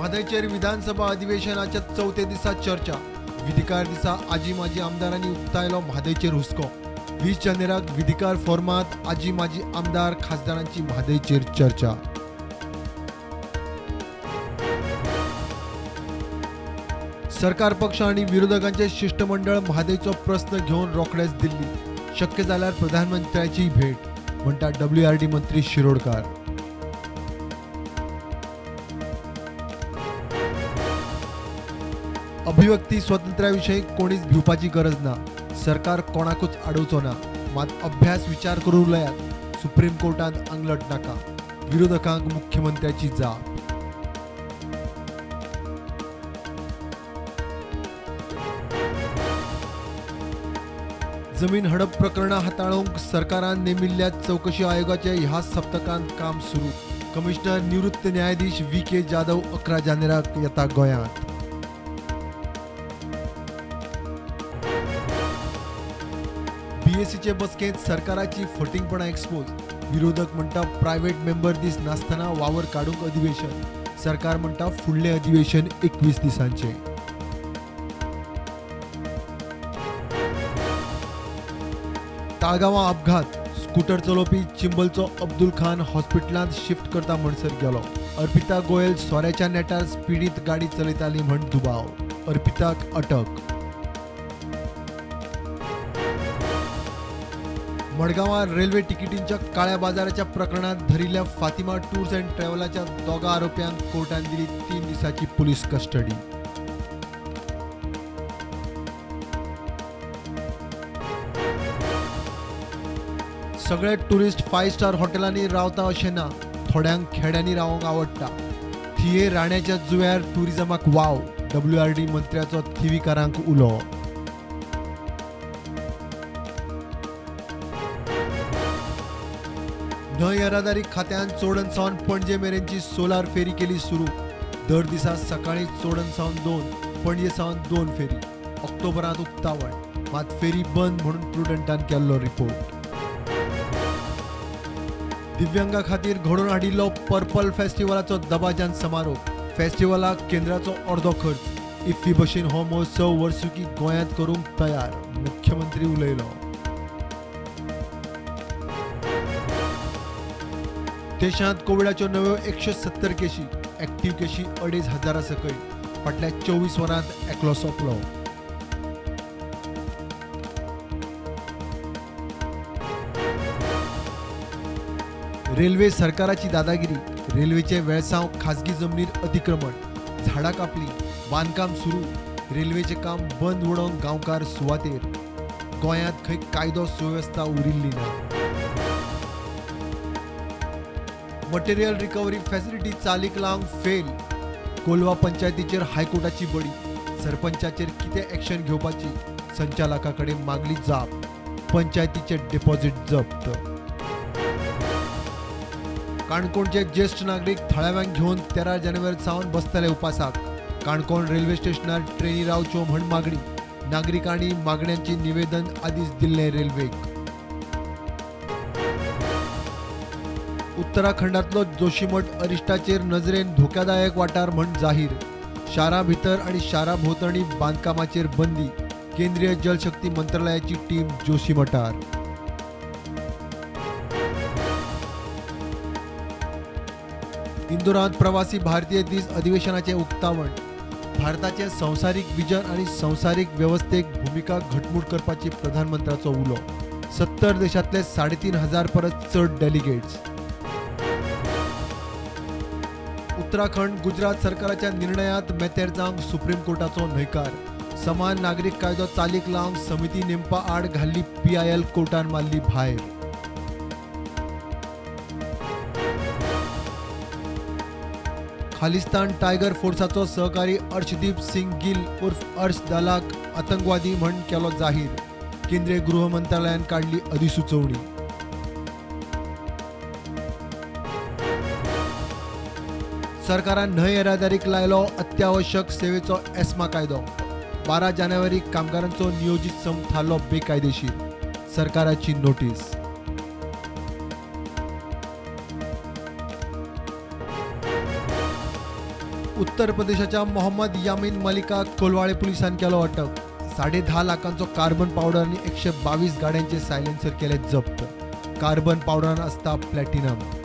म्हादयचेर विधानसभा अधिवेशनाच्या चवथे दिसा चर्चा. विधिकार दिसा आजी माजी आमदारांनी उक्तायलो म्हादयचेर हुस्को. 20 जानेराक विधिकार फॉर्मात आजी माजी आमदार खासदारांची म्हादयचेर चर्चा. सरकार पक्ष आनी विरोधकांचे शिष्टमंडळ म्हादयचो प्रस्न घेवन रोखडेच दिल्ली. शक्य जाल्यार प्रधानमंत्र्याची भेट, म्हणटा WRD मंत्री शिरोडकार. अभिव्यक्ती स्वातंत्र्याविषयी कोणीच भिवपाची गरज ना. सरकार कोणाकूच आडोवचो ना, मात अभ्यास विचार करून उलयात. सुप्रीम कोर्टांत आंगलट नाका. विरोधकांक मुख्यमंत्र्याची जाप. जमीन हडप प्रकरणां हाताळूंक सरकारान नेमिल्ल्या चवकशी आयोगाचे ह्या सप्तकांत काम सुरू. कमिशनर निवृत्त न्यायाधीश VK Jadhav 11 जानेराक येता गोंयांत. बीएसीचे बसकेंत सरकाराची फटींगपणां एक्सपोज. विरोधक म्हणटा प्रायव्हेट मेंबर दीस नासतना वावर काडूंक अधिवेशन. सरकार म्हणटा फुडलें अधिवेशन 21 दिसांचें. ताळगांवां अपघात. स्कूटर चलोवपी चिंबलचो अब्दुल खान हॉस्पिटलांत शिफ्ट करता म्हणसर गेलो. अर्पिता गोयल सोऱ्याच्या नेटार स्पिडींत गाडी चलयताली म्हण दुबाव. अर्पिताक अटक. मडगांवां रेल्वे तिकिटींच्या काळ्या बाजाराच्या प्रकरणांत धरिल्ल्या फातिमा टूर्स अँड ट्रॅव्हलाच्या दोगा आरोप्यांक कोर्टान दिली 3 दिसांची पुलीस कस्टडी. सगळे टुरिस्ट 5 स्टार हॉटेलांनी रावता अशें ना, थोड्यांक खेड्यांनी रावंक आवडटा. थिये राण्याच्या जुव्यार टुरिजमाक वाव. WRD मंत्र्याचो थिवीकारांक उलो. न्हंय येरादारी खात्यान चोडण सावन पणजे मेरेनची सोलार फेरी केली सुरू. दर दिसा सकाळी चोडण सावन 2, पणजे सावन 2 फेरी. ऑक्टोबरांत उक्तावण, मात फेरी बंद म्हणून प्रुडंटान केल्लो रिपोर्ट. दिव्यांगा खातीर घडोवन हाडिल्लो पर्पल फेस्टिवलाचो दबाज्यान समारोप. फेस्टिवलाक केंद्राचो अर्दो खर्च. इफ्फी भशेन हो महोत्सव वर्सुकी गोंयांत करूंक तयार, मुख्यमंत्री उलयलो. देशांत कोविडाच्यो नव्यो 170 केशी, एक्टिव्ह केशी 2500 सकयल. फाटल्या 24 वरांत एकलो सोंपलो. रेल्वे सरकाराची दादागिरी. रेल्वेचे वेळसांव खाजगी जमनीर अतिक्रमण. झाडां कापली, बांदकाम सुरू. रेल्वेचें काम बंद उडोवंक गांवकार सुवातेर. गोंयांत खंय कायदो सुवेवस्था उरिल्ली ना. मटेरियल रिकव्हरी फॅसिलिटी चालीक लावंक फेल. कोलवा पंचायतीचेर हायकोर्टाची बडी. सरपंचाचेर कितें एक्शन घेवपाची संचालका कडेन मागली जाप. पंचायतीचे डिपॉझिट जप्त. काणकोणचे ज्येष्ठ नागरीक थळाव्यांक घेवन 13 जानेवारी सावन बसतले उपासाक. काणकोण रेल्वे स्टेशनार ट्रेनी रावच्यो म्हण मागणी. नागरिकांनी मागण्यांचे निवेदन आदींच दिल्लें रेल्वेक. उत्तराखंडातलो जोशीमठ अरिश्टाचेर नजरेन धोक्यादायक वाठार म्हण जाहीर. शारा भितर आनी शारा भोंवतणी बांदकामाचेर बंदी. केंद्रीय जलशक्ती मंत्रालयाची टीम जोशीमठार. इंदोरांत प्रवासी भारतीय दीस अधिवेशनाचें उक्तावण. भारताचें संवसारीक विजन आनी संवसारीक वेवस्थेक भुमिका घटमूट करपाची प्रधानमंत्र्याचो उलो. 70 देशांतले 3500 परस चड डेलिगेट्स. उत्तराखंड गुजरात सरकाराच्या निर्णयांत मेतेर जावंक सुप्रीम कोर्टाचो न्हयकार. समान नागरीक कायदो चालीक लावंक समिती नेमपा आड घाल्ली PIL कोर्टान मारली भायर. खालिस्तान टायगर फोर्साचो सहकारी अर्शदीप सिंग गिल उर्फ अर्श दलाक आतंकवादी म्हण केलो जाहीर. केंद्रीय गृह मंत्रालयान काडली अधिसुचोवणी. सरकारान न्हंय येरादारीक लायलो अत्यावश्यक सेवेचो एस्मा कायदो. 12 जानेवारी कामगारांचो नियोजीत संप थारलो बेकायदेशीर. सरकाराची नोटीस. उत्तर प्रदेशाच्या मोहम्मद यामीन मलिकाक कोलवाळे पुलिसान केलो अटक. 10.5 लाखांचो कार्बन पावडर आनी 122 गाड्यांचे सायलेन्सर केले जप्त. कार्बन पावडरान आसता प्लॅटिनम.